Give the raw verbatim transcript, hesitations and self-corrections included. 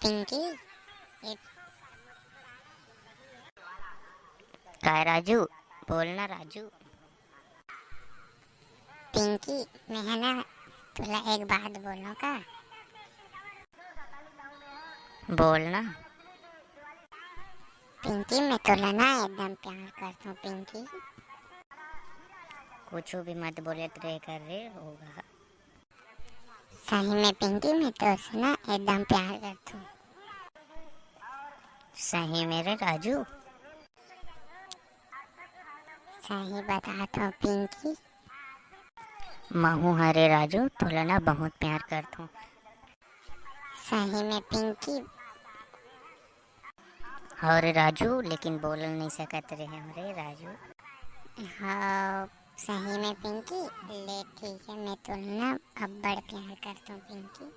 पिंकी, ए, काय राजू, बोलना राजू। पिंकी, मैं ह ना तोला एक बात बोलूं का? बोलना। पिंकी, मैं तोला ना एकदम प्यार करथों पिंकी। कुछ भी मत बोलत रहे कर रे, होगा। सही में पिंकी, मैं तोसे ना एकदम प्यार करथों। सही में रे राजू? सही बताथों पिंकी। महूं ह रे राजू, तोला ना बहुत प्यार करथों। सही में पिंकी? हव रे राजू, लेकिन बोल नहीं सकत रहे हव रे राजू। हाँ, सही में पिंकी? ले ठीक है, मैं तोला ना अब्बड़ प्यार करथों पिंकी।